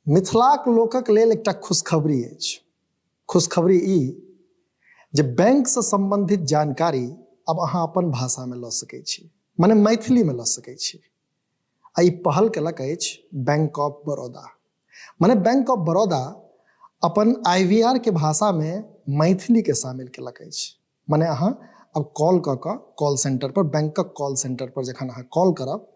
मिथिलाक लोकक लेल एकटा खुशखबरी अछि। खुशखबरी ई जे बैंकसँ सम्बन्धित जानकारी आब अहाँ अपन भाषामे लऽ सकै छी, मने मैथिलीमे लऽ सकै छी। आ ई पहल केलक अछि बैंक ऑफ बड़ौदा। मने बैंक ऑफ बड़ौदा अपन आईवीआर के भाषामे मैथिलीके शामिल केलक अछि। मने अहाँ आब कॉल कऽ कऽ कॉल सेंटर पर, बैंकक कॉल सेंटर पर जखन अहाँ कॉल करब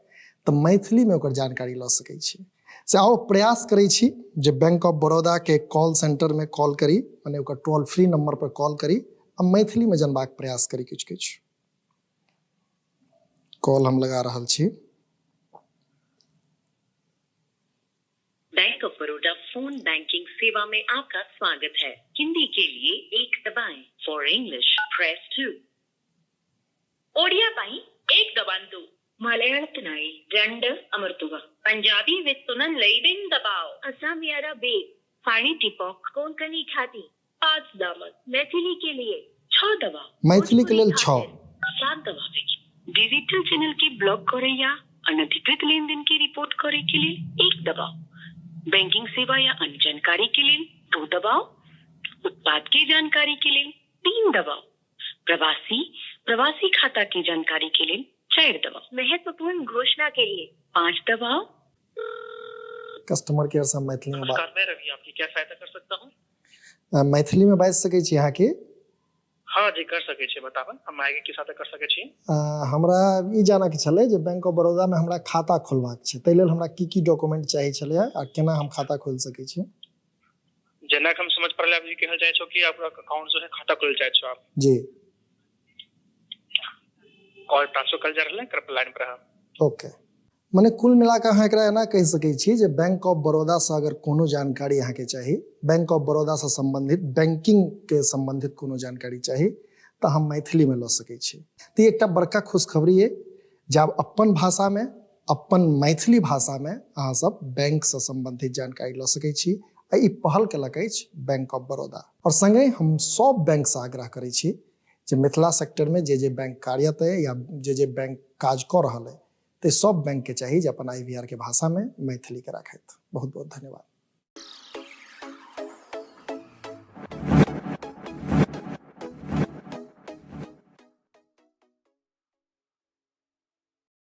तऽ मैथिलीमे ओकर जानकारी लऽ सकै छी। से आओ प्रयास करै छी जे बैंक ऑफ बड़ौदाके कॉल सेंटरमे कॉल करी, मने ओकर टोल फ्री नंबर पर कॉल करी आ मैथिलीमे जनबाक प्रयास करी। किछु किछु कॉल हम लगा रहल छी। Bank of Baroda phone banking सेवा में आपका स्वागत है। हिंदी के लिए 1 दबाएं, फॉर इंग्लिश प्रेस 2। ओडिया ପାଇଁ 1 ଦବାନ୍ତୁ। മലയാളത്തിനായി 2 അമർത്തുക। पंजाबी ਵਿੱਚ ਸੁਣਨ ਲਈ 3 दबाओ। असमियारा 2, फाणी टिपक, कोंकणी खाती 5 दामन, मैथिली के लिए 6 दबाओ। मैथिली के लेल 6। 7 दबावे। डिजिटल चैनल के ब्लॉक करे या अनधिकृत लेन then के रिपोर्ट करे के लिए 1 दबाओ। बैंकिंग सेवा या अन्य जानकारी के लिए 2 दबाओ। उत्पाद की जानकारी के लिए 3 दबाओ। प्रवासी खाता की जानकारी के लिए 4 दबाओ। महत्वपूर्ण घोषणा के लिए 5 दबाओ। कस्टमर केयर से मैथिली में बात। नमस्कार, मैं रवि आपकी क्या सहायता कर सकता हूँ? मैथिली में बाजि सकै छी अहाँ की? हाँ जी, कर सकै छी, बताबऽ हम आगे की सहायता कर सकै छी? हमरा ई जानऽ के छलै जे बैंक ऑफ बड़ौदा में हमरा खाता खोलबाक छै, ताहि लेल हमरा की की डॉक्यूमेंट चाही छलै आ केना हम खाता खोलि सकै छी? जेना कि हम समझ पड़ल आप जी कहल चाहे छो कि आपका अकाउंट जो है खाता खोल चाहे छो आप। जी। कॉल ट्रांसफर कल जा रहल है, कृपया लाइन पर रहा। ओके, मने कुल मिला कऽ अहाँ एकरा एना कहि सकै छी जे बैंक ऑफ बड़ौदा से अगर कोनो जानकारी अहाँके चाही, बैंक ऑफ बड़ौदा से संबंधित बैंकिंग के संबंधित कोनो जानकारी चाही तऽ हम मैथिली में लऽ सकै छी। तऽ ई एकटा बड़का खुशखबरी अइ जे आब अपन भाषा में, अपन मैथिली भाषा में अहाँ सब बैंक से संबंधित जानकारी लऽ सकै छी। आ ई पहल केलक अछि बैंक ऑफ बड़ौदा। और संगहि हम सब बैंक से आग्रह करै छी जे मिथिला सेक्टर में जे जे बैंक कार्यरत अइ या जे जे बैंक काज कऽ रहल अइ, तऽ सब बैंक के चाही जे अपन आईवीआर के भाषा में मैथिली के राखथि। बहुत बहुत धन्यवाद।